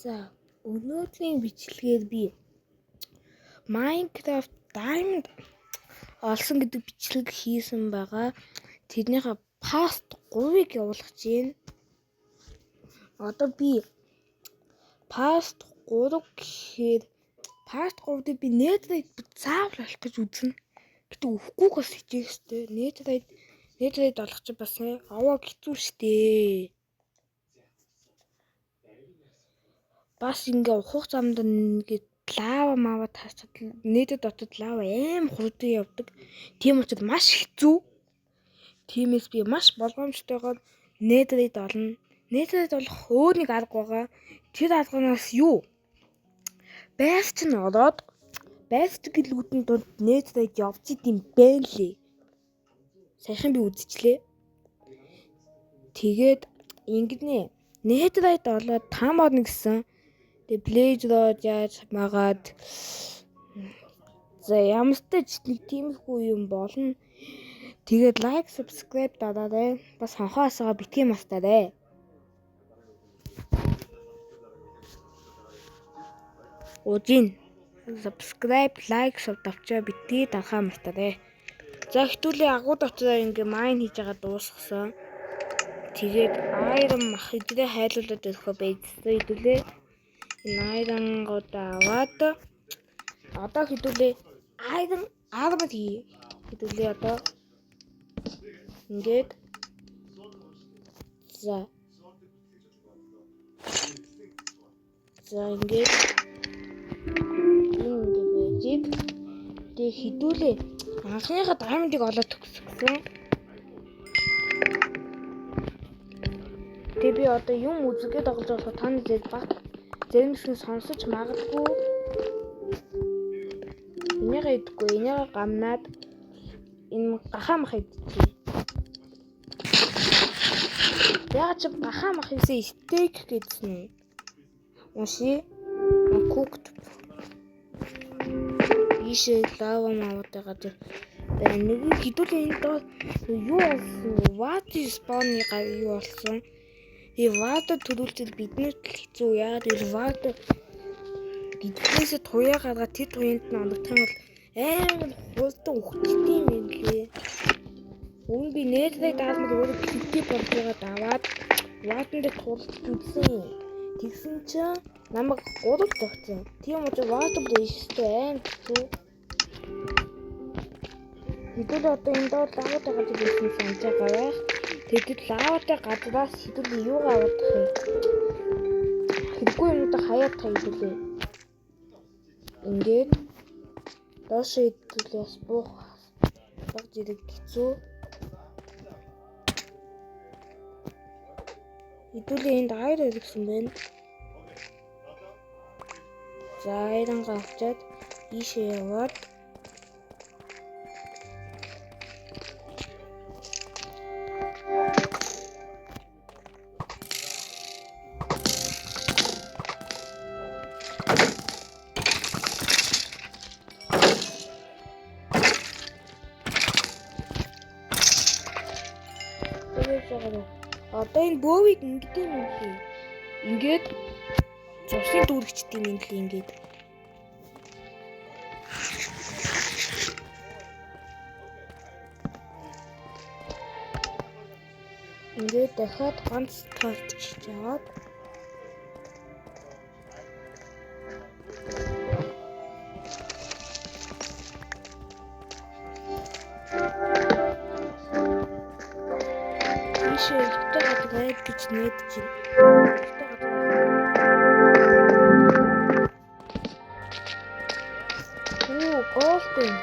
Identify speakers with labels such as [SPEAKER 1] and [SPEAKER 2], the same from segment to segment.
[SPEAKER 1] За, өнөөдрийн бичлэгээр би Minecraft Diamond олсон гэдэг бичлэг хийсэн байгаа. Тэрнийхээ Part 3-ыг явуулах гэж байна. Одоо би Part 3 гэхээр Part 3 дээр би Netherite заавал олох гэж үзнэ. Гэтэ өгөхгүйг бас хичээх ёстой. Netherite олох чинь бас аваа хэцүү штэ. Бас ингээ ухах замд ингээд лава мава тасчаад нийтэд дотод лава аим хурдан явдаг. Тийм учраас маш хэцүү. Тиймээс би маш болгоомжтойгоор Netherite олно. Netherite олох өөр нэг арга байгаа. Тэр арганаас юу? Байрч нь ороод байрч гэлүүдэн дунд Netherite явж идэм бэ лээ. Саяхан би үзчихлээ. Тэгээд ингэнэ. Netherite олоод там орно гэсэн. Тэгээ Blaze Rod яаж магаад за ямартай ч нэг тиймэрхүү юм болно. Тэгээд лайк, subscribe дараарай. Бас хонхоо асаагаа битгий мартаарай. Ужин subscribe, like, sub тавчаа битгий дарахаа мартаарай. За хэвтүүлээ агуу дотроо ингээ майн хийж байгаа дуусгасан. Тэгээд iron мах хэдрээ хайлуулад өрхөө байжсан хэдүүлээ. Энэ iron-гууд аваад одоо хэдүүлээ iron armor хий. Хэдүүлээ одоо ингээд за за ингээд энэ ингээд байжиг. Тэгээ хэдүүлээ анхныхаа diamond-ыг олоод төгсгсөн. Тэгээ би одоо юм үзгээ тоглож болохоор та нар зэрэг баг зарим хэсэг нь сонсож магадгүй. Энийгээ идэхгүй, энийгээ гамнаад энэ гахаа мах идчихье. Яг чи гахаа мах хийсэн стейк гэдсэн юм. Уншия. Cooked. Ийшээ лава мавтай газар байна. Нэг хэдүүлээ энэ доор юу болсон? What is spawn-ы юу болсон? Тэгээ вата төрүүлжил биднэрт л хэцүү. Яагаад гэвэл вата гэдгээс туяа гаргаад тэр туяанд нь ондох юм бол амар хурдан үхэлтэй юм байна лээ. Өмнө би Netherite armor өөрөө криптий болж байгаад аваад ватан дээр тулалдаж үзсэн. Тэгсэн чинь намайг гурав зогцсон. Тийм учраас вата бүр ихтэй амар хэцүү. Хэдүүл одоо энэ доор лаватай газар байсан санаж байгаа байх. Тэгэд лаватай газраас хэдүүл юугаа авах юм? Хэрэггүй юмудаа хаяад та хэдүүлээ. Ингээд доошоо хэдүүлээ бас буух баг зэрэг хэцүү. Хэдүүлээ энд iron гэсэн байна. За iron-гаа авчаад ийшээ яваад одоо энэ бөөвийг ингэдэм юм хий. Ингээд цусны дүүрэгчд юм л ингээд. Ингээд дахиад ганц торч аваад ийшээ өлттэй газар байд гэж найдаж байна. Өлттэй газар. Оо, голден.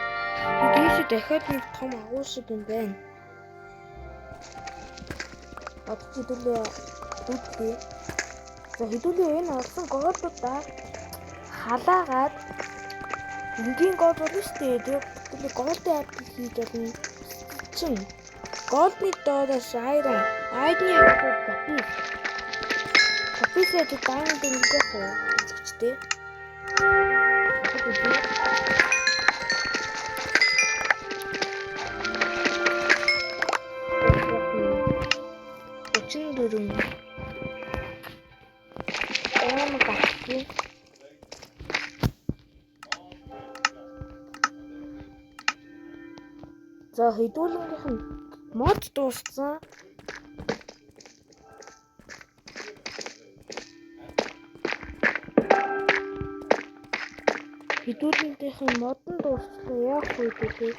[SPEAKER 1] Тийшээ дахиад нэг том агуу шиг юм байна. Одоо хэдүүлээ дүүдлээ. За хэдүүлээ энэ олсон голдуудаа халаагаад энгийн гол болно шүү дээ. Тэгээд хэдүүлээ голдын апл хийж болно. Чин голдны доороос iron, iron-ы хавьд lapis. Lapis-ээ diamond өнгөх үү үзэгчтэй. Өчн дөрөв. Омега. хэцүү. За хэдүүлэнгийнх нь мод дууссан. Хэдүүлэнгийнх нь мод нь дууссан. Яах вэ гэдэг.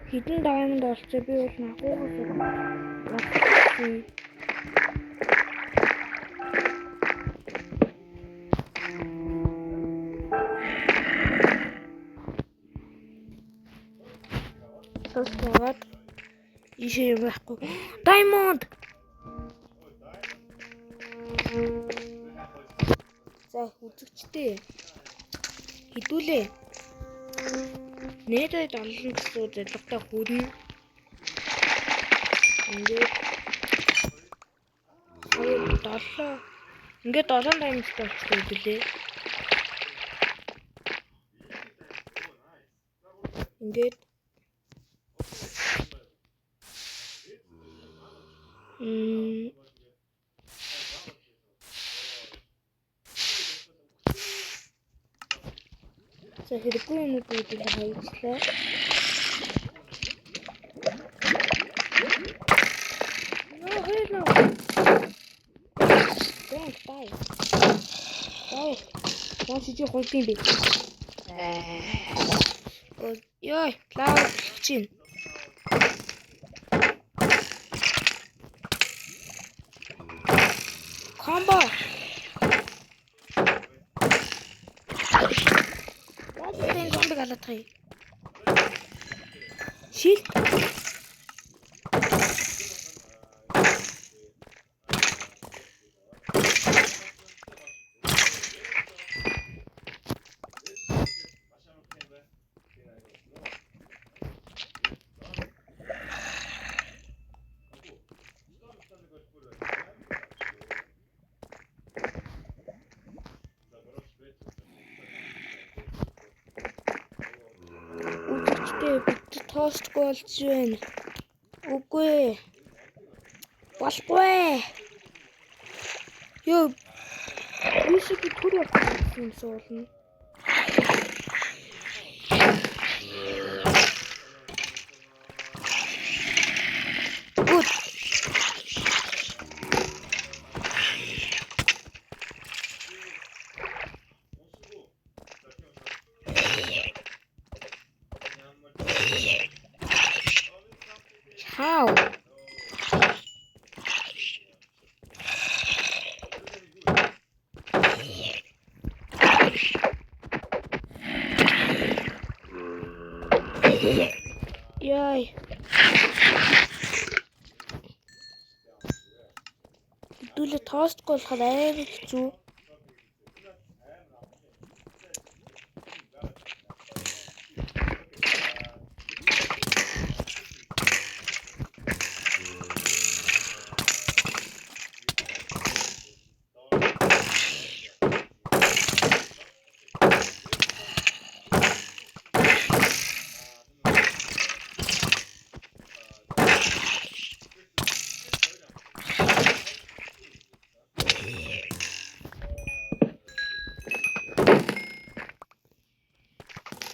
[SPEAKER 1] Хэдэн diamond олцоо би бол нахуугаас авсан. Тусгаад ийшээ юм байхгүй. Diamond. За үзэгчдээ хэдүүлээ. Нэрээд олон гэсэн зорилготой хүрнэ. Ингээд 2 7 ингээд 7 diamond-тай болчихлоо хэдүүлээ. Ингээд за хэрэггүй юмнууд бүгдийг хаяжлаа. No, hell no. Don't die. Die. Яа чи хулд юм бэ? Оо, ёй, лава чинь. Combo. Яаж энэ зомбиг алаадах юм? Шил. Үзэгчдээ бид тоостгүй болж байна. Үгүй ээ. Болохгүй. Йоо. Ийшээ би төр явах гэсэн юм суулна. Good. How? Яй. Хэдүүлээ тоостгүй болохоор амар хэцүү.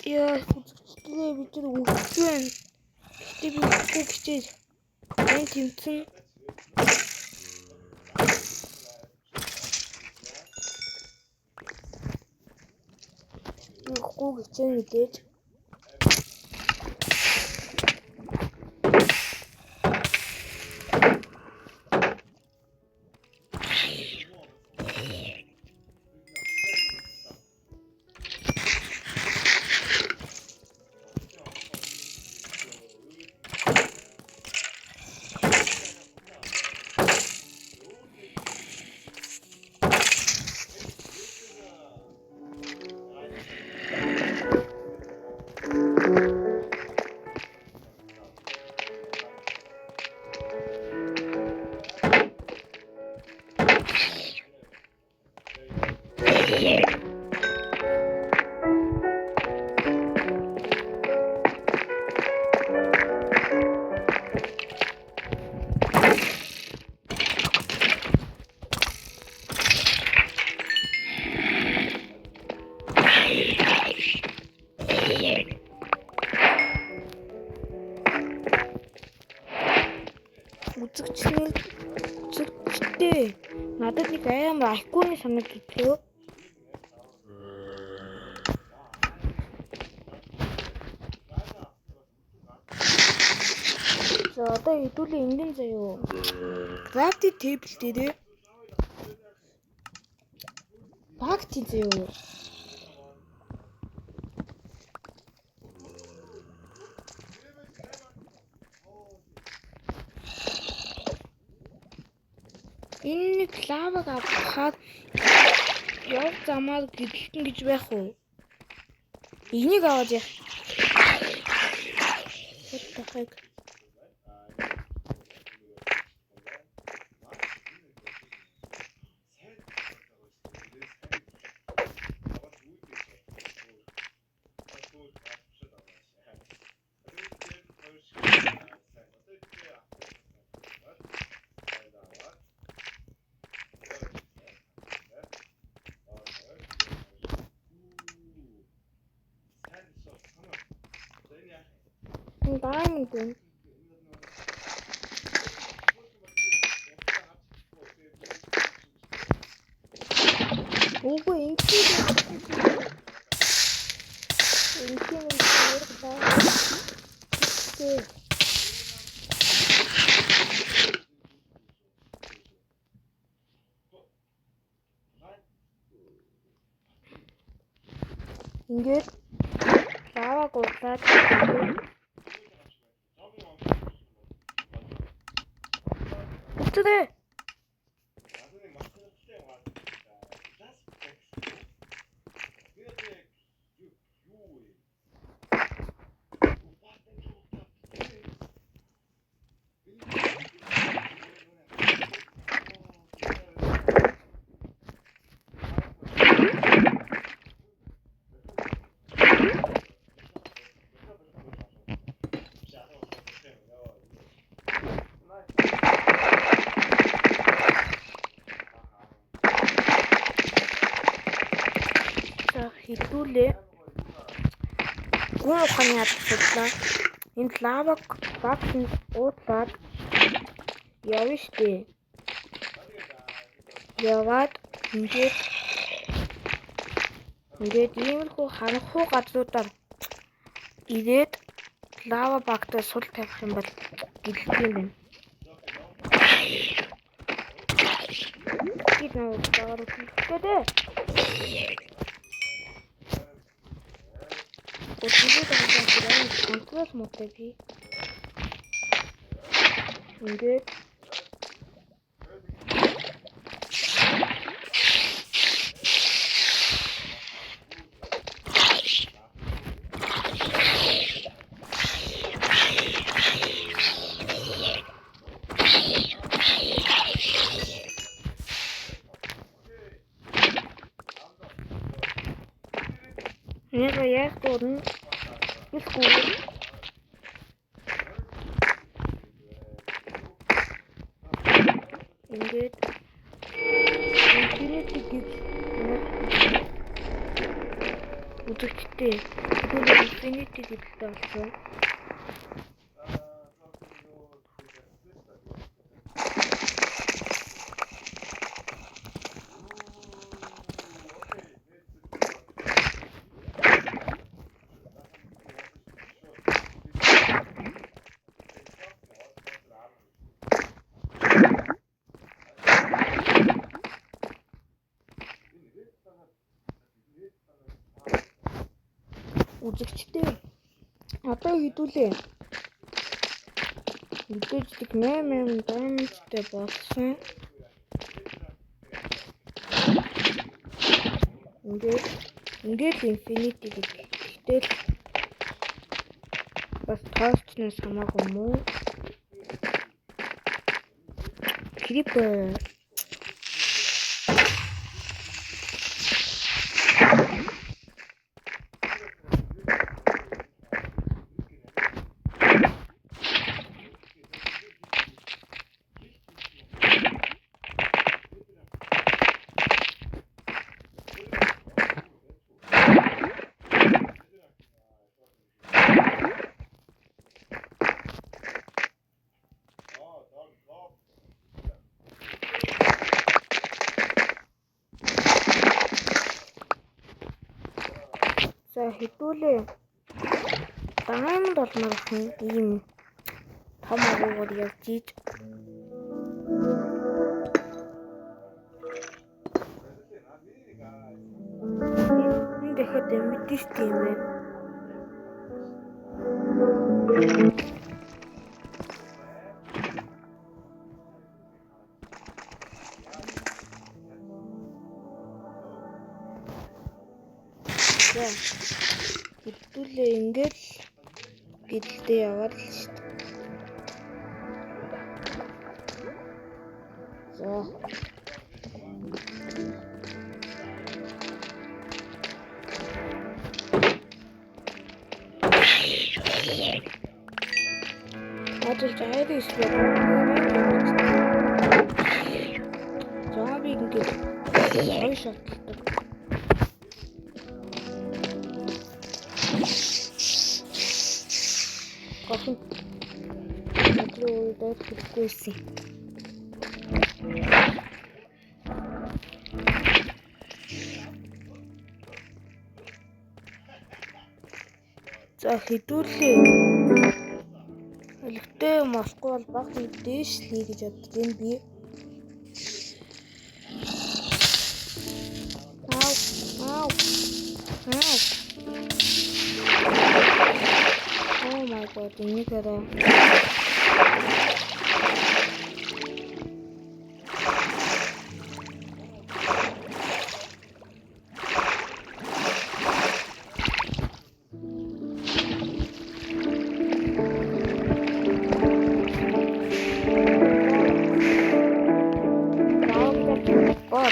[SPEAKER 1] Яа, үзэгчдээ бид нар өгч байна. Гэхдээ би өгөхгүй хичээж энэ тэмцэн. Би өгөхгүй хичээн мэдээж. Үзэгчнэр үзэгчтэй надад нэг амар IQ-ны санагдчихлоо. За одоо хэдүүлээ ингэн заяо. Crafting table дээрээ багт заяо. Энэ нэг лаваг авахаар яв замаар гэрлэлтэн гэж байх уу? Энийг аваад яах. What the heck? Diamond гэн. Үгүй энэ тийм. Ингээд лаваг уудлаад Үтэрээ. За хэдүүлээ. Гүн ухааны асуудлаа. Энд лаваг багт уудлаад явна штэ. Яваад ингээд иймэрхүү харанхуй газруудаар ирээд лава багтаа сул тавих юм бол гэлдэг юм байна. Би нэг дагаар үлдээ дээ. Өдөржин байгаа контрол муутай би. Ингээд нэг яг дурна. Искүү. Ингээд Infinity гэж үзэгчтэй. Хэдүүлээ Infinity гэдэгтэй болсон. Үзэгчтэй. Одоо хэдүүлээ. Мэдээж нэг 8000 diamond-тэй болсон. Ингээд Infinity гэдэг. Гэтэл бас тоосчноос хамаагүй муу. Creeper. Хэдүүлээ diamond олмоор ах юм. Ийм том агуугаар явж ийж. Энэ дахиад amethyst юм байна. За. Хэдүүлээ ингээд л гэрэлдээ яваад л шүү дээ. За. Надад айрис зомби ингээд хоёр шаталдаг. Кофе руу дайх хэрэггүйсэн. За хэдүүлээ. Элэгтэй юм олохгүй бол баг дээшлэе гэж бодож байна би. Ау, ау. Ау. Oh my god, энийг арай. God.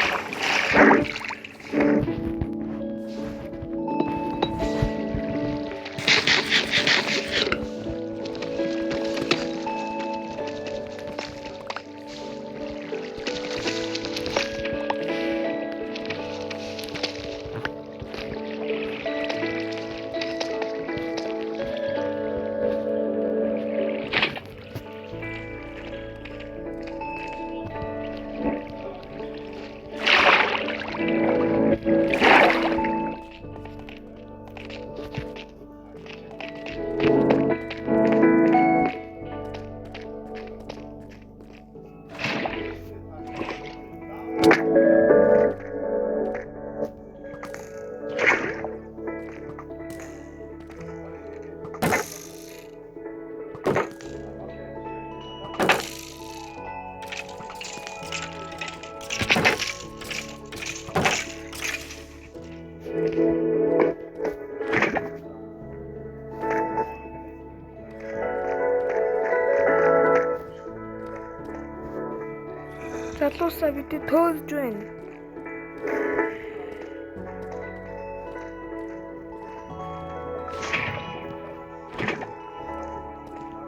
[SPEAKER 1] Залуусаа бид төөрж байна.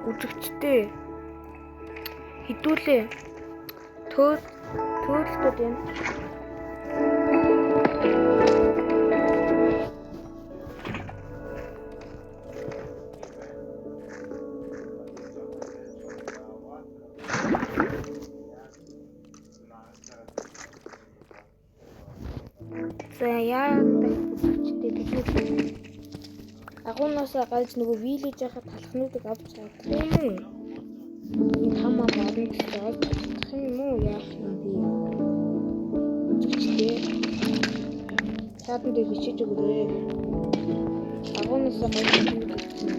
[SPEAKER 1] Үзэгчдээ хэдүүлээ төөрөлтөд байна. За яадаг үзэгчдээ бид агуунаасаа гарч нөгөө village-ийнхаа талхнуудыг авч чадах юм уу? Энэ там ам орно гэсэн олж чадах юм уу? Яах юм бэ? Үзэгчдээ цаадан дээр бичиж өгөөрэй. Агуунаасаа гарч гэсэн.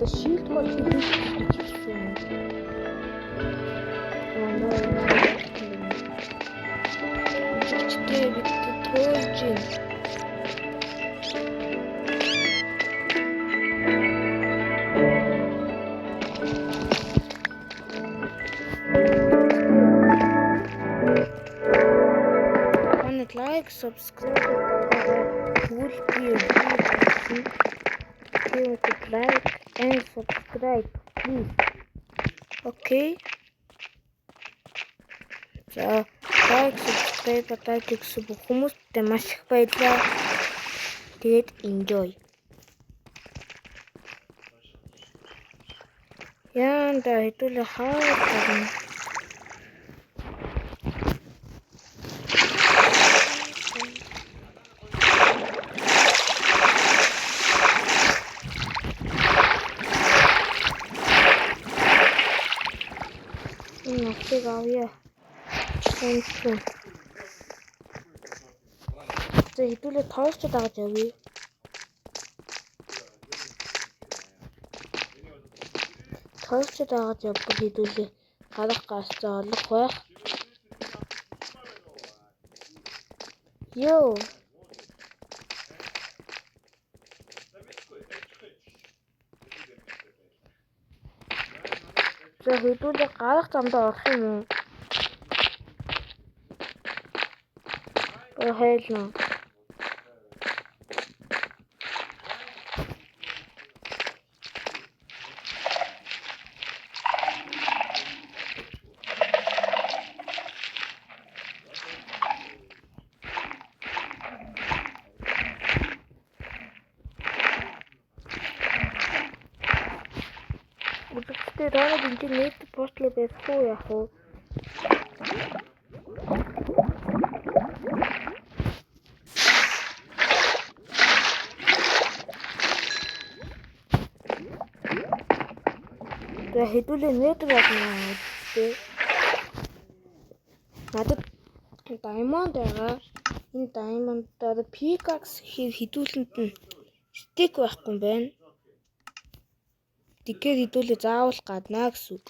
[SPEAKER 1] Одоо shield бол хийж хэлсэн юм. Үзэгчдээ бид төөлж байна. Манай like, subscribe тэгвэл би видео хийсэн. Like and subscribe please. Okay. За, like, subscribe даа гэсэн бүх хүмүүстээ маш их баярлалаа. Тэгээд enjoy. Яанда хэдүүлээ хаа гарна. Энэ ногтыг авъя. Сонсон. За, хэдүүлээ torch дагаж явъя. Torch дагаж явбал хэдүүлээ гарах гарцаа олох байх. Йоо. За, хэдүүлээ гарах замдаа орох юм уу? Оо, хайлна. Үзэгчдээ та нар энэ net portal барих уу яах вэ? За, хэдүүлээ nether болно үү? Надад diamond байгаа. Энэ diamond-аар pickaxe хэдүүлэнд нь stick байхгүй юм байна. Тэгэхээр хэдүүлээ заавал гаднаа гэсэн үг.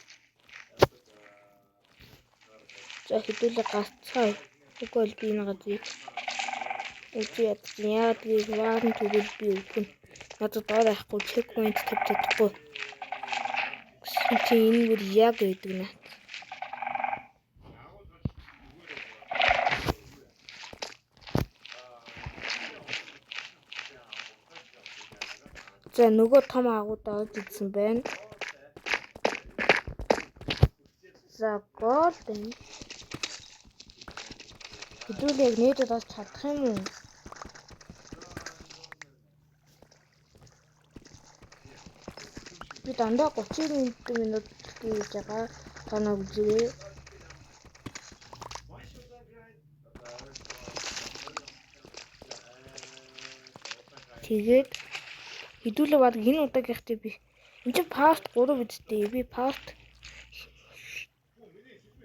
[SPEAKER 1] За, хэдүүлээ гарцгаая. Үгүй бол би энэ газрыг үзье ядчих. Яагаад гэвэл ваарн тэгвэл би өгнө. Надад доор авахгүй checkpoint тавьж чадахгүй. Гэсэн чинь энэ бүр яг байдаг наа. За, нөгөө том агуудаа олж идсэн байна. За, golden. Хэдүүлээ яг nether олж чадах юм уу? Би дандаа 30 минут хийж байгаа. Та нар үзээрэй. Тэгээд хэдүүлээ баг энэ удаагийнхтай би энэ чинь part 3 үсттэй. Би part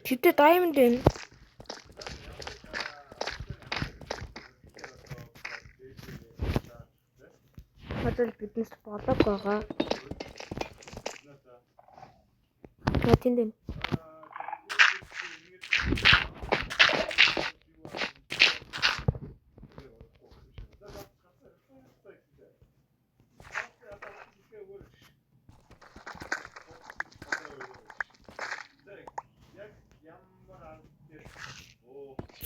[SPEAKER 1] Тэдээ diamond байна. Одоо биднес блок байгаа. За, тэнд байна.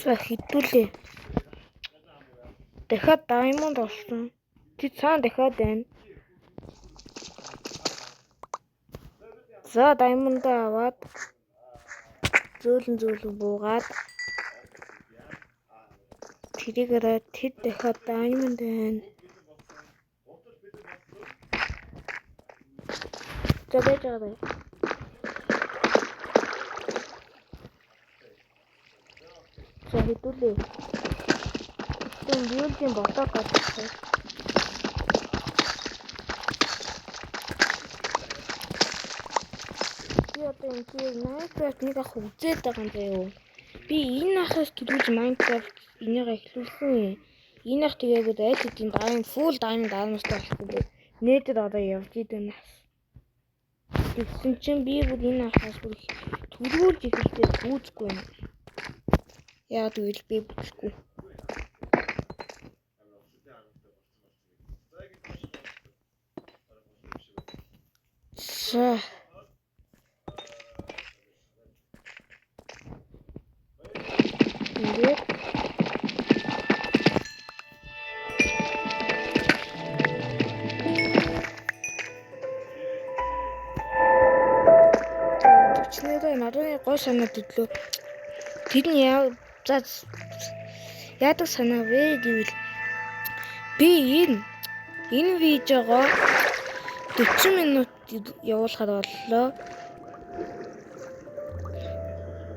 [SPEAKER 1] За, хэдүүлээ. Дахиад diamond олсон. Тэд цаана дахиад байна. За, diamond аваад зөөлөн зөөлөн буугаад тэрийгээрээ тэд дахиад diamond байна. За, байж байгаа. За, хэдүүлээ. Энэ building болоо гарчихсан. Би одоо энэ чинь Minecraft нэг ах үзээд байгаа юм заяо. Би энэ ахаас төлөвлөж Minecraft энийг эхлүүлсэн. Энэ ах тэгээд аль хэдийн diamond full diamond armor-тай болохгүй. Nether одоо явж идэг нас. Тэгсэн чинь би бүр энэ ахаас бүр төрүүлж эхэлтэй зүүцгүй юм. Яагаад гэвэл би бүтлэхгүй. За. Ингээд төчнөрөө надад гой санаа төдлөө. Тэр нь яа за яадаг санаа вэ гэвэл би энэ видеого 40 минут явуулахар боллоо.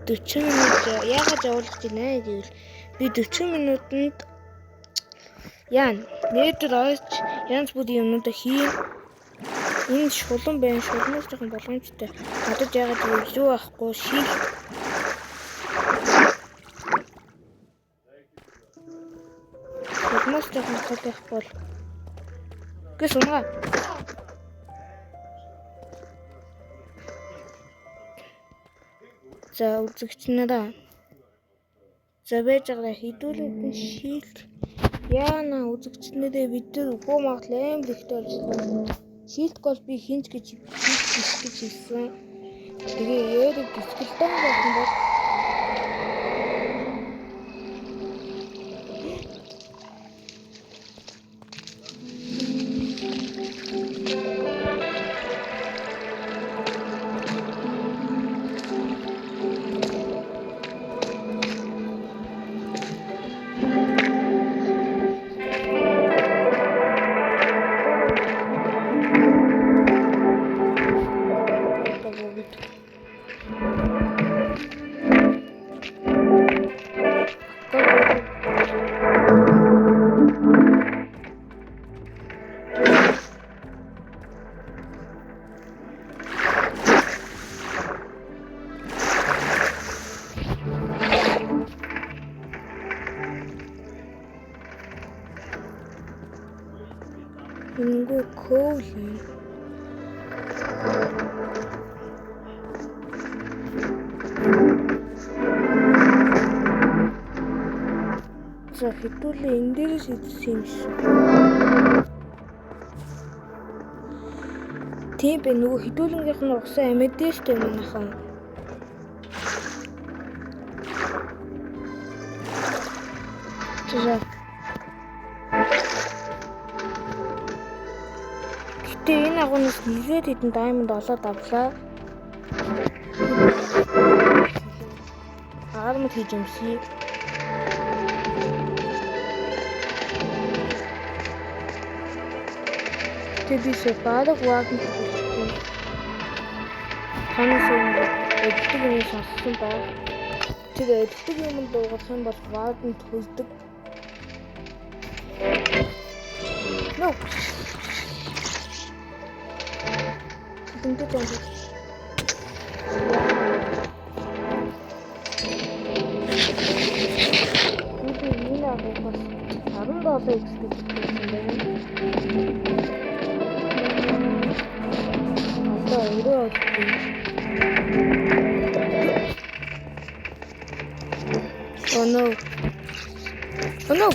[SPEAKER 1] 40 минут яагаад явуулах гэж байна гэвэл би 40 минутанд яа нэтэр ойч янз бүрийн юмнуудаа хийн. Энэ шулан байна. Шулмаас жоохон боломжтой. Надад яагаад гэвэл юу авахгүй шил. Шулмаас жоохон тол байхгүй бол гэс унгаа. За үзэгч нараа. За байж байгаа хэдүүлэнд нь шилт. Яана үзэгч нараа бид нар үгүй магадлал амар ихтэй болж байна. Шилт гол би хинч гэж биш гэж хэлсэн. Тэгээ өөрөө дисгэлтэн байсан бол Энгүү коул юм. За хэдүүлээ энэ дээрээс идсэн юм шиг. Тийм бэ нөгөө хэдүүлэнгийнх нь угсаа амьдээ штэ манайхан. За. Гэтэ энэ агуунаас нэлээд хэдэн diamond олоод авлаа. Армд хийж юмсий. Тэ би бараг вагн хийхгүй. Танаас энэ эддэг юм сонссон баг. Тэр эддэг юм дуугарах юм бол вагн төлдөг. No. Тэнтэй зомби. Би энэ агуухаас 17 XP гэсэн байна. Одоо өрөө олдсон. Oh no. Oh no.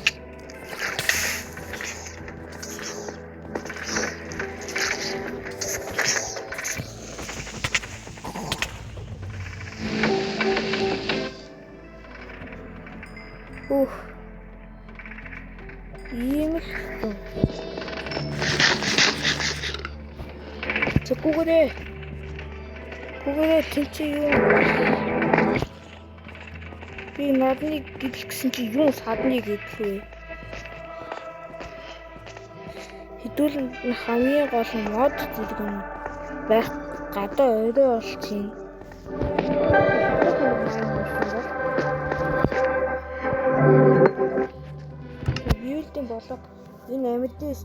[SPEAKER 1] Ух. Ийм л. За гүгэрээ. Гүгэрээ тэнцээ юу? Би наадны гэдэл гэсэн чи юу садны гэдэл вэ? Хэдүүл нь хамгийн гол нь мод зэрэг юм байх гадаа орой болчихно. Биелдийн болго энэ амьдээс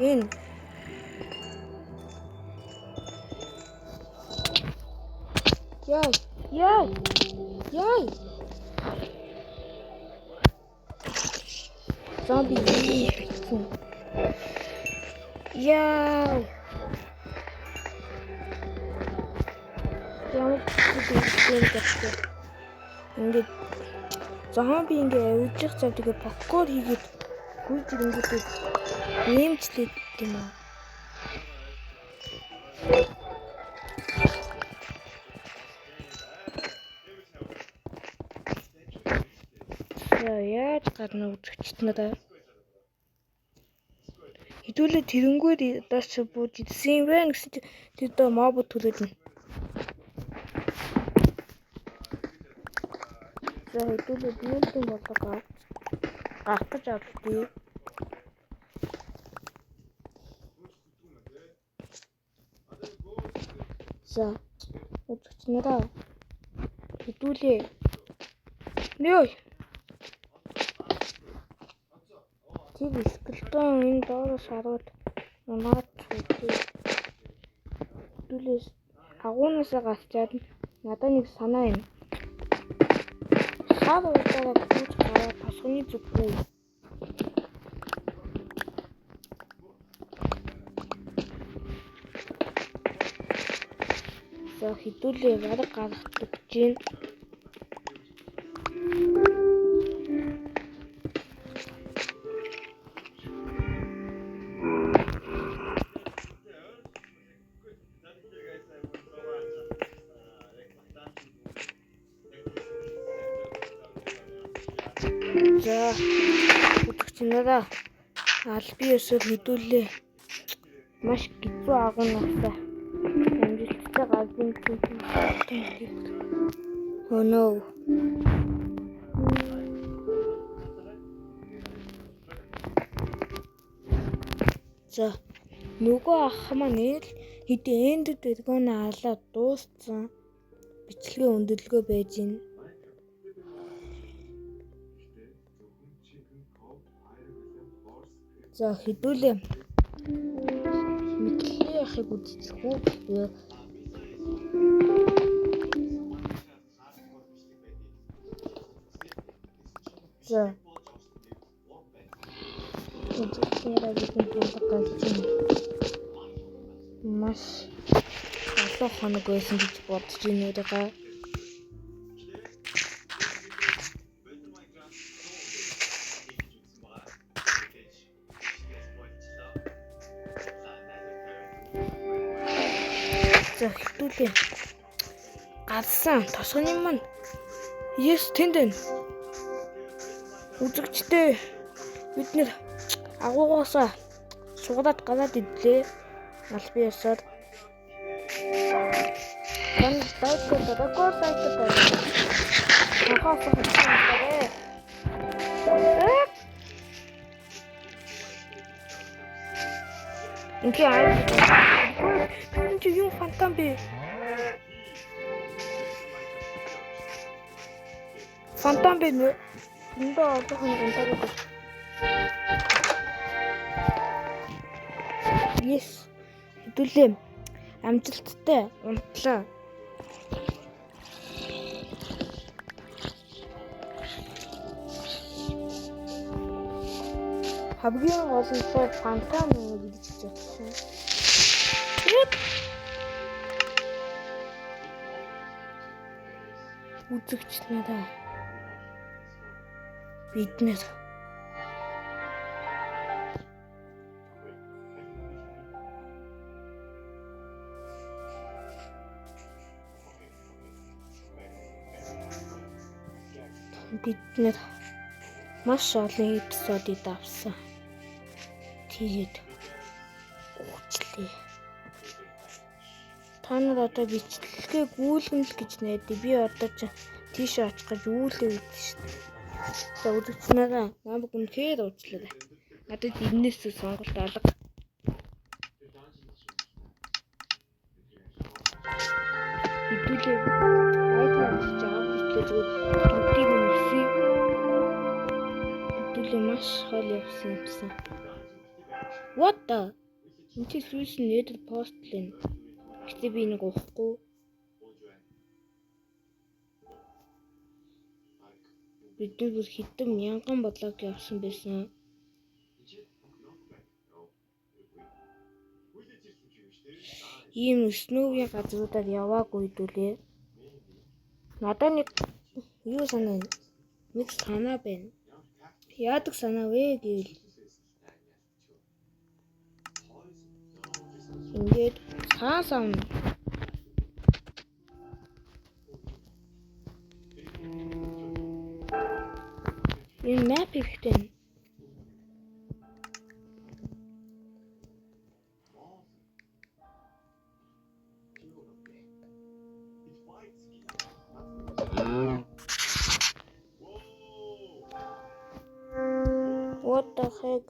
[SPEAKER 1] энэ яй яй яй зомби яа. Хэдүүлээ ингэ ингээд зомби ингээ авижих цав тэгээ попкорн хийгээд гүйж ирэнгүүтээ нэмжлээд юм аа. За яаж гарна үзэгчд надаа. Хэдүүлээ тэрнгээр доош бууж идсэн юм байна гэсэн чи тэр доо моб төлөөд нь. За хэдүүлээ биелэн болго гарах гэж авдгийг. За үзэгч нараа хэдүүлээ. Нөө. Тэр скелетон энэ доороос хараад унаад үзье. Хэдүүлээ агуунаасаа гарчаад надад нэг санаа юм. Шар удаараа гүйж гараад тосгоны зүггүй. За хэдүүлээ бараг гарах гэж байна. За үзэгч нараа аль би өсөр хэдүүлээ маш хэцүү агуунаасаа амжилттай гарсан гэсэн. Oh no. За нөгөө ах маань эл хэдий энд дэргүүнэ алаад дууссан бичлэгээ өндөрлөгөө байж гин. За хэдүүлээ мэдлээ яхыг үзчих үү? За үзэгчнэрээ бидний хандлага гарч байна. Маш олон хоног байсан гэж бодож байна өөрийгөө. За хэдүүлээ. Гарсан тосгоны маань yes тэнд байна. Үзэгчдээ бид нэр агуугаасаа сугараад гараад идлээ. Аль би ясаар тань лайк дараагүй лайк дараа. Хахаас хахаас. Ингээ аа чи юм фантом бэ? Фантом бэ нэ? Эндээ олон хүн унтаад. Yes. Хэдүүлээ. Амжилттай унтлаа. Хамгийн гол нь фантом гэж бодсон. Үзэгч нараа бид нэр маш олон эпизодыг авсан. Тэгээд уучлаа. Та нар одоо бичлэгээ гүйлгэн л гэж найдаа. Би одоо ч тийшээ очих гэж үүлээ өгдөө шүү дээ. За үзэгч нараа намайг үнэхээр уучлаарай. Надад энэс сонголт алга. Хэдүүлээ айдаа авчиж авах гэтлээ зүгээр бүгдийг нь өсөе. Хэдүүлээ маш хол явсан юмсан. What the? Энд чи сүүлс нь нэтер пост лэн. Гэтэ би нэг уухгүй. Бид нар бүр хэдэн мянган блок явсан байсан. Ийм снөвийн газруудаар яваагүй хэдүүлээ. Надад нэг юу санаа, нэг санаа байна. Яадаг санаа вэ гэвэл ингээд цаас авна. Энэ map хэрэгтэй. What the heck?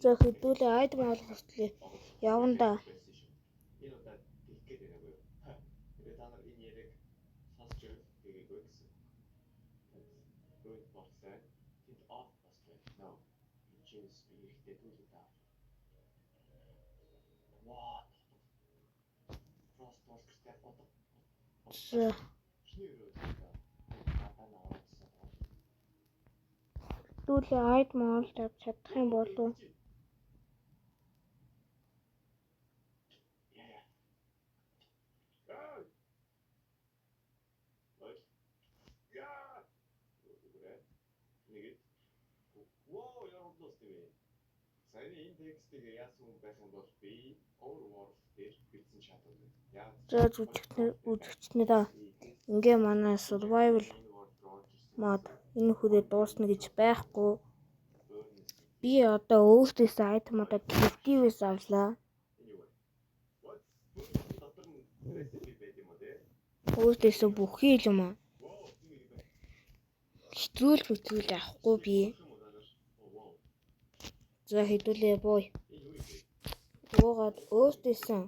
[SPEAKER 1] За, хэдүүлээ item олох хүртлээ явна да.
[SPEAKER 2] Энэ удаа тэгэх гээд байна уу? Тэгээ та нар энэ яриаг сонсч байвал тэгээгүй гэсэн. Рүүнд боллоо. Тэнд off боллоо. No. Энэ чинь би эрэхтэй түлээ та. Ваа. Frost Walker-тэй удаг.
[SPEAKER 1] За.
[SPEAKER 2] Эхний өрөө гадаа наваадсан.
[SPEAKER 1] Хэдүүлээ item олж авч чадах юм болов уу?
[SPEAKER 2] Яа. Аа. Ой. Яа. Зүгээрээ. Нэгэд. Воо, ямар бодлоо вэ? Саяны энэ текстийг яасан хүн байх юм бол би Overworld дээр бичсэн чадвар. Яа.
[SPEAKER 1] За, үзэгчнэрээ, ингээ манай survival mod энэ хүрээ дуусна гэж байхгүй. Би одоо өөртөөсөө item уудаа creative-ээс авлаа.
[SPEAKER 2] Anyway. What? Дотор нь recipe байд юм уу те?
[SPEAKER 1] Өөртөөсөө бүхий л юм аа.
[SPEAKER 2] Воо, тийм юм байна.
[SPEAKER 1] Хэтрүүл хэтрүүл авахгүй би.
[SPEAKER 2] Юм уу та нар? Оо, воо.
[SPEAKER 1] За, хэдүүлээ бууя.
[SPEAKER 2] Энэ юу юм бэ?
[SPEAKER 1] Буугаад өөртөөсөө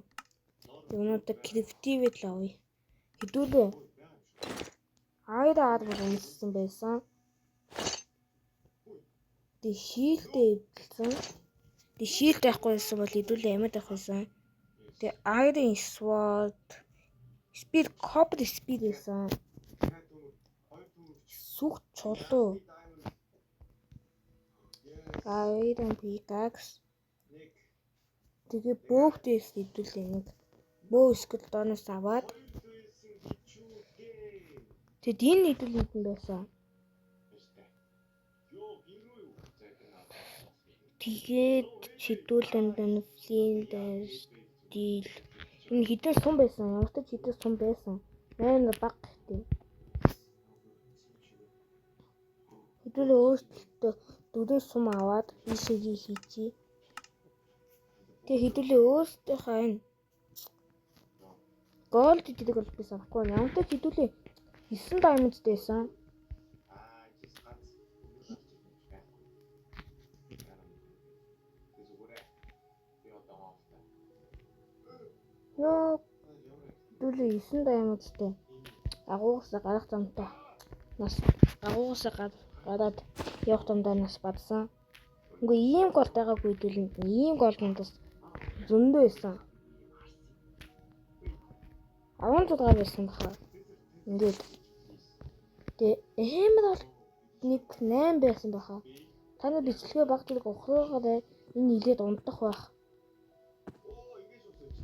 [SPEAKER 1] юмнуудаа creative л авъя. Хэдүүлээ Iron armor өмссөн байсан. Тэг shield тэй эвдэлсэн. Тэг shield байхгүй байсан бол хэдүүлээ амьд авах байсан. Тэг Iron Sword, Speed, Copper Speed байсан.
[SPEAKER 2] Дахиад төмөр, хоёр төмөр.
[SPEAKER 1] Сүх чулуу. Iron Pickaxe.
[SPEAKER 2] Нэг.
[SPEAKER 1] Тэгээ бөөхтөөс хэдүүлээ нэг бөө эсвэл дооноос аваад
[SPEAKER 2] Хоёр зүйлсэн хичүүгээ.
[SPEAKER 1] тэгэд энэ хэдүүлэнд нь байсан.
[SPEAKER 2] Баяртай. Йоо, гинрүү юу? За, энэ надад.
[SPEAKER 1] Тэгээд хэдүүлэнд нь Flint Steel, энэ хідэн сум байсан. Ямар ч хідэн сум байсан. Амар баг гэхдээ. Хэдүүлээ өөртөө дөрвөн сум аваад ийшээгээ хийчихье. Тэгээ хэдүүлээ өөртөөхөө энэ gold гэдэг бол би санахгүй байна. Ямар ч хэдүүлээ 9 diamond байсан.
[SPEAKER 2] Аа, жис ганц төмөр гарч ирэх юм байхгүй. Тэг зүгээрээ. Би одоо хоолтой.
[SPEAKER 1] Йоо, хэдүүлээ 9 diamond тай агуугасаа гарах замтай нас агуугасаа гараад явах замдаа нас бадсан. Үгүй, ийм gold байгаагүй, хэдүүлэнд ийм gold надаас зөндөө байсан. 16 байсан баха. Ингээд тэгээ emerald нэг 8 байсан баха. Та нар бичлэгээ баг зэрэг ухраагаар энэ нилээд унтах байх.
[SPEAKER 2] Оо, ингэж үсэж.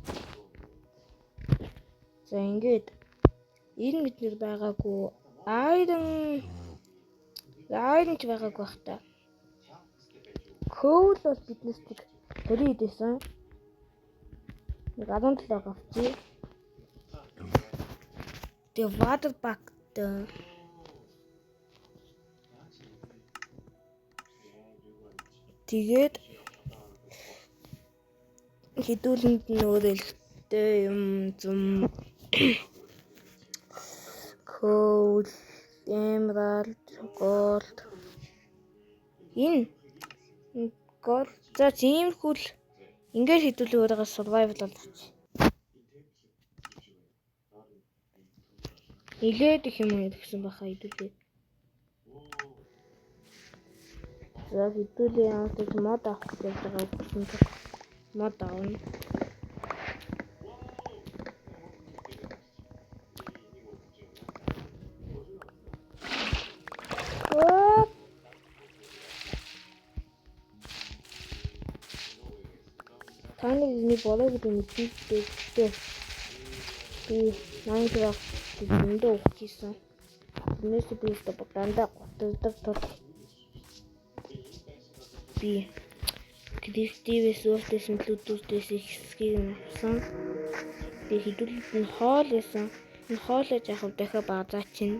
[SPEAKER 1] За, ингээд энэ мэднэр байгаагүй. Iron ч байгаагүй бах та. Coal бол биднээс нэг 20 идэсэн. Нэг 17 авчи. Тэгээ water bucket. Тэгээд хэдүүлэнд нь өөр элхтэй юм зум coal, emerald, gold, энэ gold. За, тиймэрхүү л ингээд хэдүүлээ өөрийгөө survival болгоч. Нилээд их юм гэсэн баха хэдүүлээ. За, хэдүүлээ ямар ч mod авах гэж байгаа гэсэн чинь mod авна. Оо. Та нар энийг болоо гэдэг мэднэ гэхдээ би Minecraft зөндөө өгчихсэн. Тэрнээс би дандаа гутардаг тул би Creative Source-ээс төлөвлөдөөс их хэсгийг нь авсан. Тэгээ хэдүүлэлт нь хоол байсан. Энэ хоолоо яах вэ дахиад базаа чинь.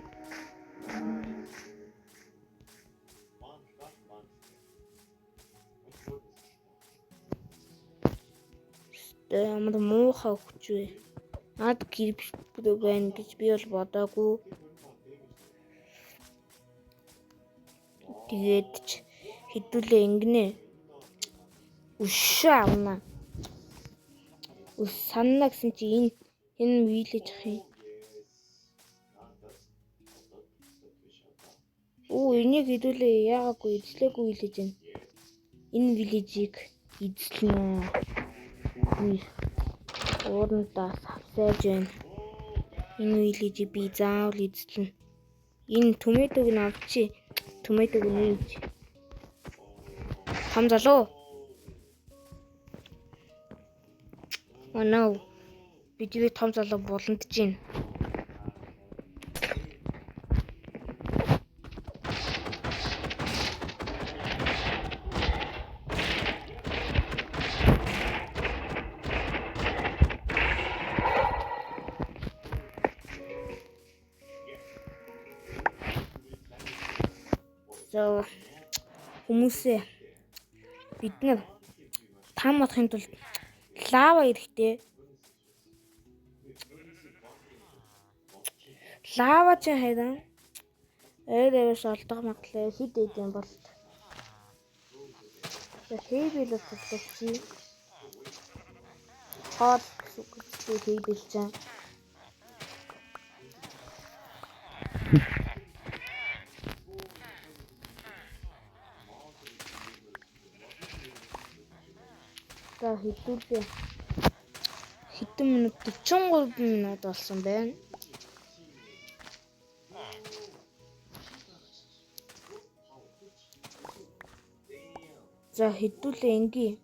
[SPEAKER 1] Ямар муухай өгч вэ? Наад гэрб байна гэж би бол бодоогүй. Тэгээд ч хэдүүлээ ингэнэ. Өшөө авна. Өс санана гэсэн чи энэ вилэж ах юм. Оо энийг хэдүүлээ яагаагүй эзлээгүй вилэж байна. Энэ вилэжийг эзлэнэ. Би уурандаа савсайж байна. Энэ вилэжийг би заавал эзлэнэ. Энэ төмөдөг нь авчи. Төмөдөг нь ийж. Том залуу. Oh no. Бидний том залуу буландж байна. So хүмүүсээ бид нар там бодохын тулд лава эрэхтэй. Лава чи харин ойр аваас олдох магадлал хэд байд юм бол. Хэйбэл төлөвч. Хоол гэсэн үг хэйбэл чинь. За хэдүүлээ. Хэдэн минут 43 минут болсон байна. За хэдүүлээ ингийн.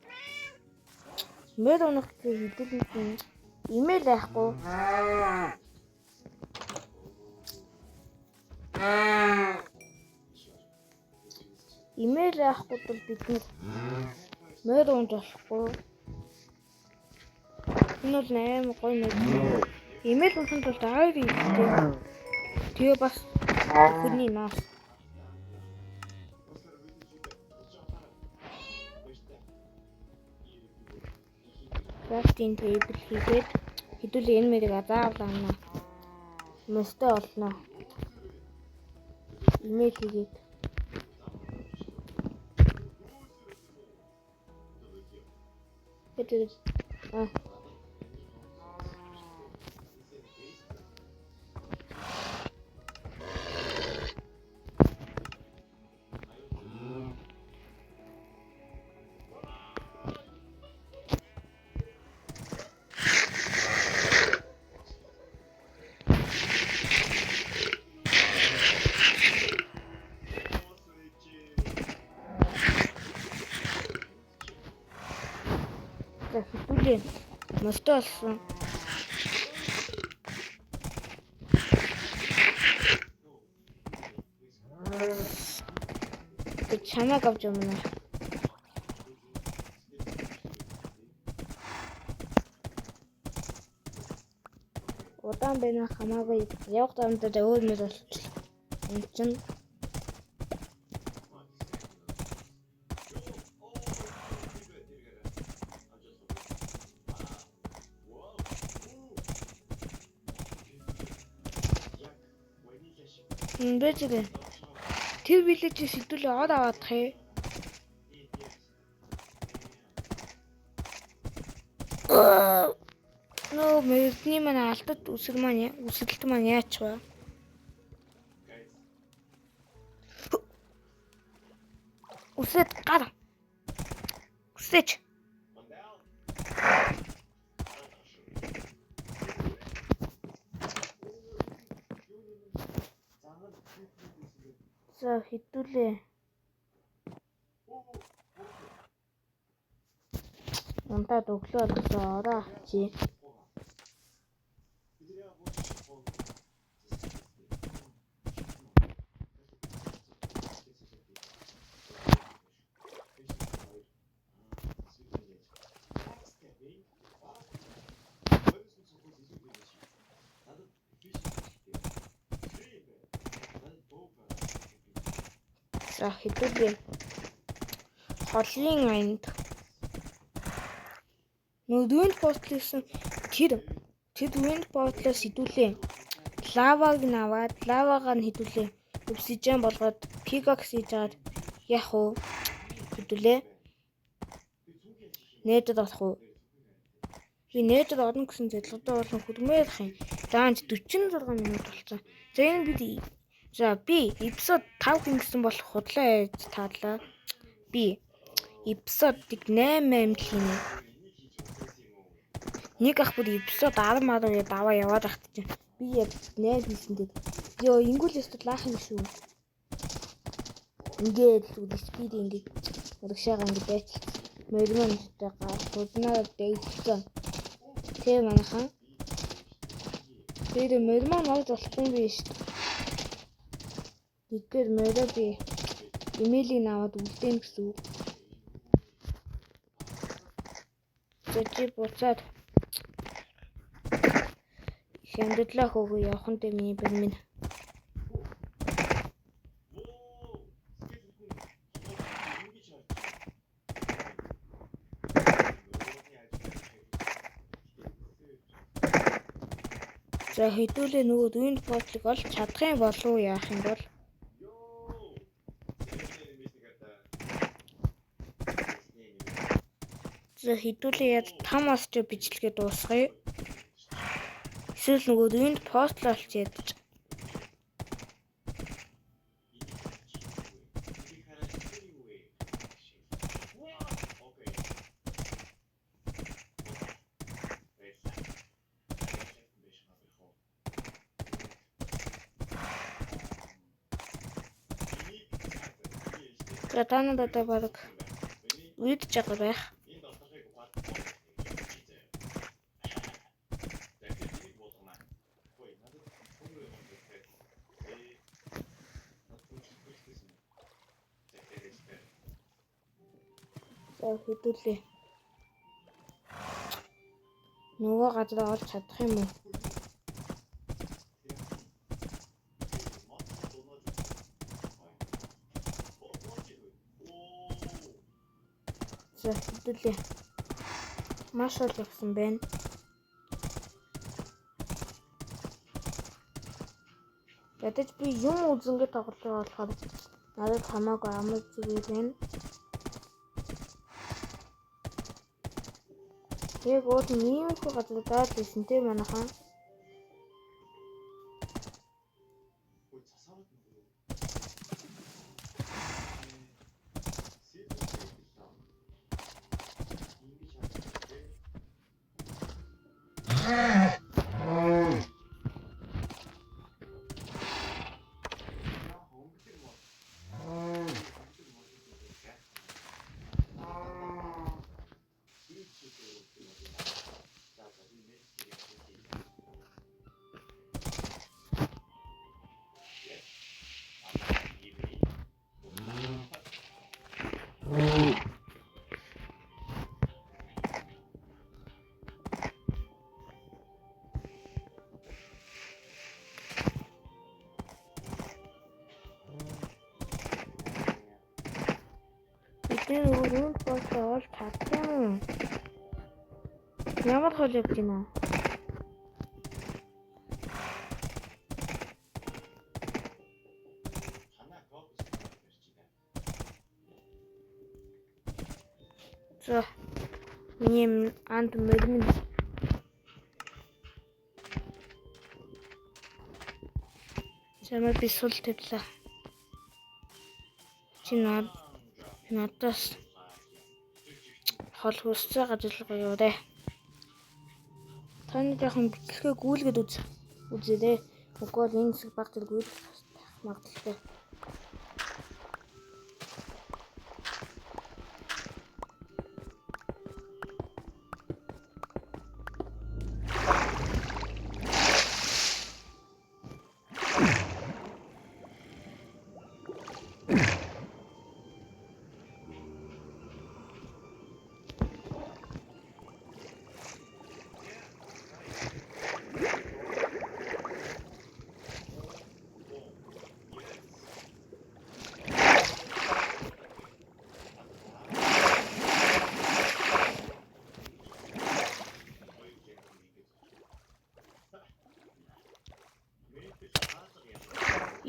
[SPEAKER 1] Мөр унах хэдүүлээ имэйл байхгүй. Имэйл байхгүй бол бид нэг мөр унж болохгүй. Энэ бол амар гоё нэг. Имэйл унахын тулд аяр хэрэгтэй. Тэгээ бас хүний нас. Crafting table хийгээд хэдүүлээ энэ мэрийг заавал авна. Мөстэй олно. Имэйл хийгээд. Тэгээд За хэдүүлээ мостой болсон. Би чамайг авч явна. Удаан байна хамаагүй. Явах замдаа өөр мөр болчихлоо. Энд чинь бэжээ. Тэр вилежээс хэдүүлээ од аваадах юм. Нөө мөрдний маань алдад үсэг маань үсгэлт маань яач вэ? Үсэд гар. Үсэж. За хэдүүлээ. Унтаад өглөө болсон ороо авчи. За хэдүүлээ. Холын аянд нөгөө Ruined Portal гэсэн тэр Ruined Portal-аас хэдүүлээ. Лаваг нь аваад лавагаа нь хэдүүлээ. Obsidian болгоод pickaxe хийж аваад яах вэ? Хэдүүлээ. Nether орох уу? Би Nether орно гэсэн зорилготой болон хүрмээр ах юм. Даанч 46 минут болсон. За энэ бид за би эпизод 5 хин гэсэн бол худлаа яаж таалаа. Би эпизодыг 8 8 л хийнэ. Нэг ах бүр эпизод 10 10 гээд аваа яваад ахт чинь. Би яг 8 хийсэн дээр. Йоо ингүүл ёстой лаах юм шүү. Ингээд л speed ингээд урагшаага ингээд байцал. Мормонтой гуднаа дээжсэн. Тэ манайхан. Тэр мормон олж болохгүй юм биш. Тэгэхээр морио би имэйлийг аваад үлдээн гэсэн үг. За чи буцаад хямдлаа хөөгөө явах нь миний бэр минь. За хэдүүлээ нөгөө Ruined Portal-ыг олж чадах юм болов уу яах юм бол? За хэдүүлээ яд там осч бичлэгээ дуусгая. Эсвэл нөгөө Ruined Portal олж ядаж. За та нар одоо баг үйдэж байгаа байх. За хэдүүлээ. Нөгөө газараа олж чадах юм уу? За хэдүүлээ. Маш ол явсан байна. Ядаж би юм үзэнгээ тоглож байгаа болохоор надад хамаагүй амар зүгээр байна. Яг уул нь иймэрхүү газар даад байсан те манайхан. Бидний нөгөө Ruined Portal олж чадах юм уу? Ямар хол явж байна вэ? За миний анд мөрмөн Замаа би сул тавилаа. Чи надаас хол хүсэж байгаа зүйл гоё дээ. Таны жоохон бичлэгээ гүйлгээд үзээрэй. Үгүй бол энэ хэсэг баг зэрэг гүйлгэх магадлалтай.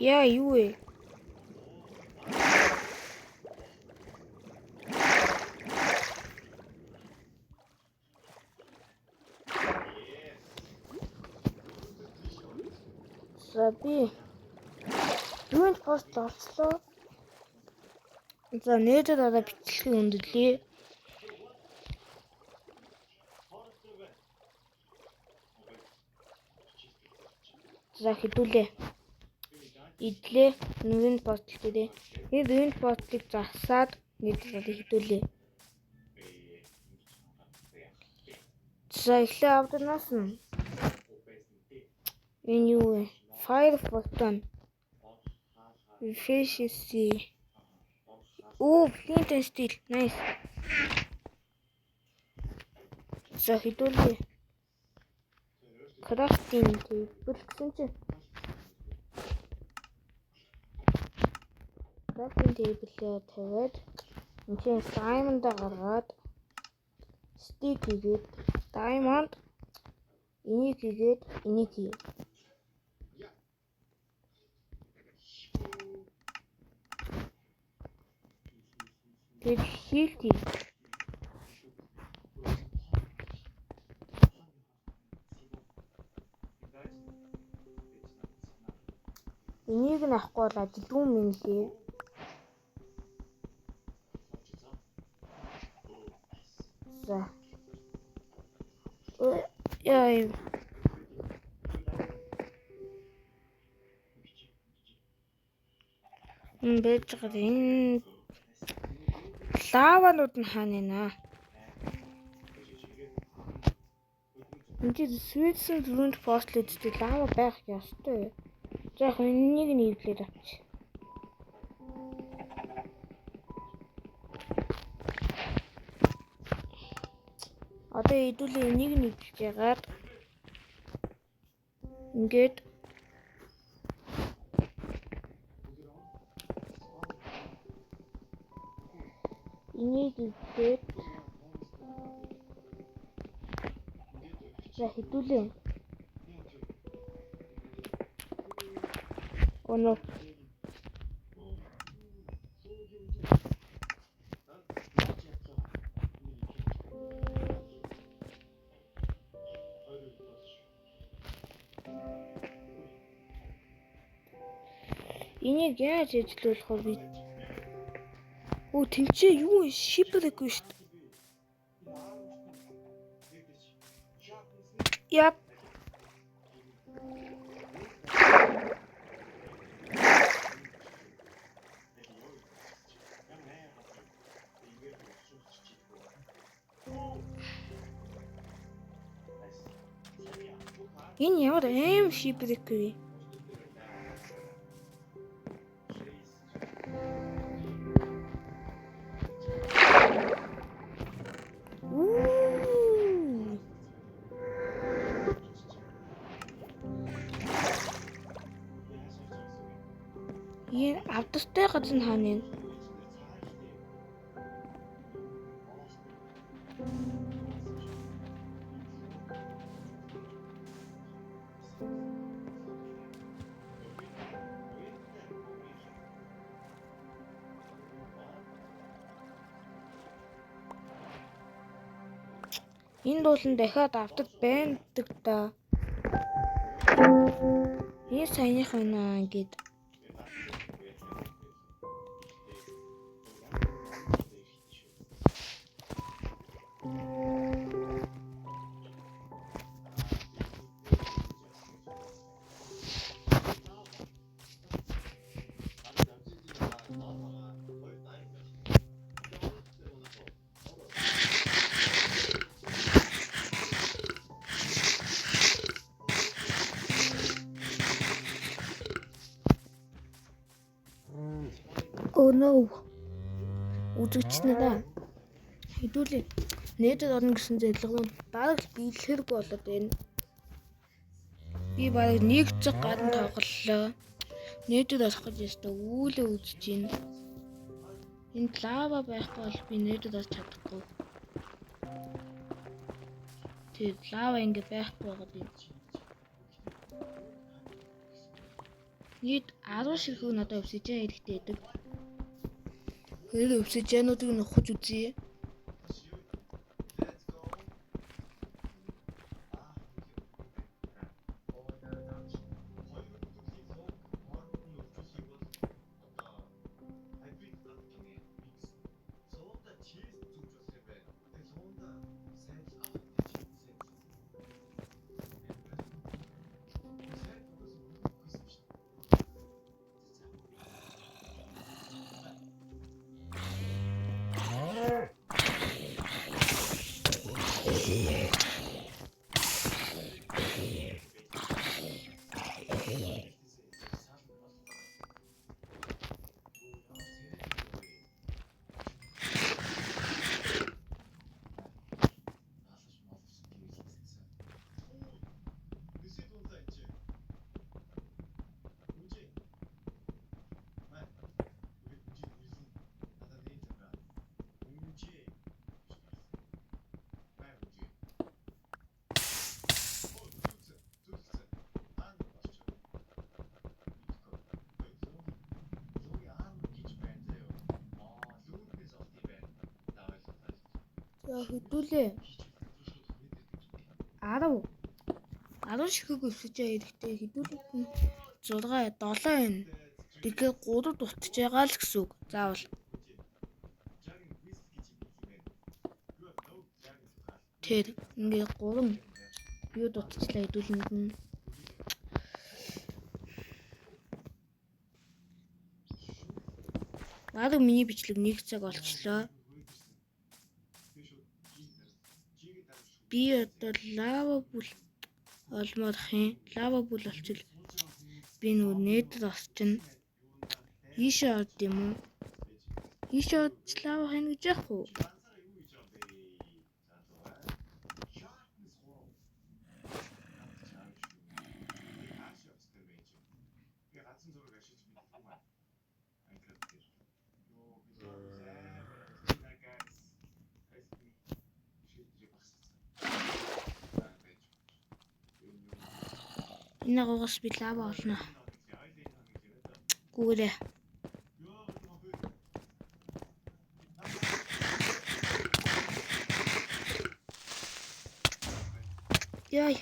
[SPEAKER 1] Яа, юу вэ? За, би Ruined Post олцлоо. За, нээдэд одоо бичлэгийг өндөрлөе. За, хэдүүлээ. Идлээ. Ruined Post дээрээ. Энэ Ruined Post-ыг засаад нээдэд одоо хэдүүлээ. За, эхлээ авданаас нь энэ юу вэ? Fire button. Efficiency. Оо, flint and steel. Nice. За, хэдүүлээ. Crafting table гэсэн чинь crafting table-ээ тавиад энэ чинь diamond-а гаргаад stick хийгээд diamond энийг хийгээд энийг хий. Тэгээд хийлт хий. Энийг нь авахгүй бол ажилгүй юм лээ. За. Яа. Байж байгаа энэ лаванууд нь хаана нэ? Энд чинь Sweden Ruined Post гэдэг лава байх ёстой. За, яг энийг нь эвлээд авчих. Одоо хэдүүлээ энийг нь эвлэж ягаад ингээд энийг эвлээд, за, хэдүүлээ. Оноо. Энийг яаж ажиллуулах вэ би? Өө, тэнцээ юу shipwreck шүү дээ. Яп. Энэ ямар аим shipwreck вэ? Уу. Энэ авдартай газар нь хаана юм? Энэ дуулан дахиад авдаг байдаг да. Энэ саяных байна ингээд. Oh no. Үзэгч нараа. Хэдүүлээ. Nether орно гэсэн зорилго нь бараг л биелэхэргүй болоод байна. Би бараг нэг цаг гадна тоглолоо. Nether орох гэж өстө үүлээ үзэж байна. Энд лава байхгүй бол би Nether орч чадахгүй. Тэр лава ингэ байхгүй байгаа юм. Нийт 10 ширхэг надад obsidian хэрэгтэй байдаг. Тэр obsidian-уудыг нь ухаж үзье. За, хэдүүлээ. 10 ширхэг obsidian хэрэгтэй. Хэдүүлээд нь 6 7 байна. Тэгэхээр 3 дутж байгаа л гэсэн үг. Заавал. Тэр ингээ 3 юу дутчлаа хэдүүлэнд нь. Бараг миний бичлэг 1 цаг олчлоо. Би одоо лава бүл олмоор хин. Лава бүл олчил би нөгөө Nether орчин. Ийшээ орд юм уу? Ийшээ орж лава хийнэ гэж яах вэ? Энэ агуугаас би лава олно. Гүүрээ. Яй.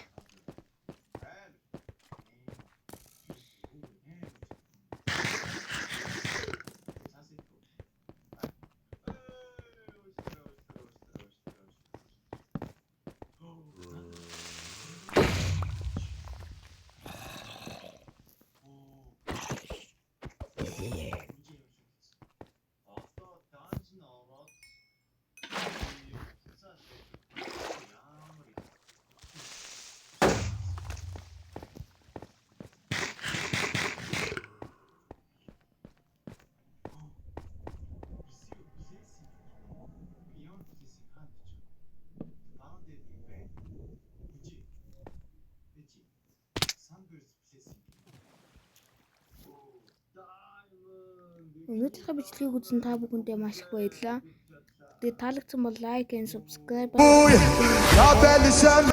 [SPEAKER 1] Өнөөдрийнхөө бичлэгийг үзсэн та бүхэндээ маш их баярлалаа. Тэгээд таалагдсан бол like and subscribe.
[SPEAKER 3] Напелишам.